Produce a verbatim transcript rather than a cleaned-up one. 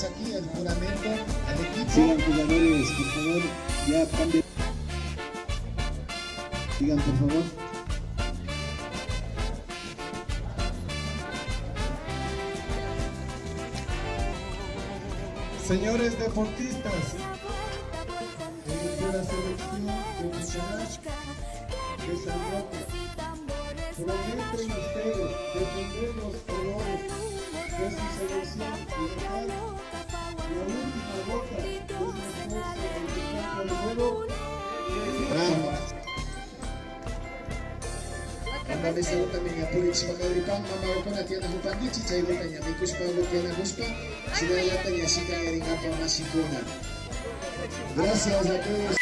Aquí el juramento al equipo. Sigan jugadores, por favor. Ya cambia. Sigan, por favor. Señores deportistas, eh, de la selección profesional de San Roque, ¿prometen ustedes defender los colores de su selección y dejar la última gota de su esfuerzo en el campo de juego? Bravo. Ñuka mesagutami ña purichishpa kagripan, mamakuna tiyanakupankichik, chaykuta ña mikushpa, tiyanakushpa, shinallata ña shikayarinkapa mashikuna. Gracias a todos.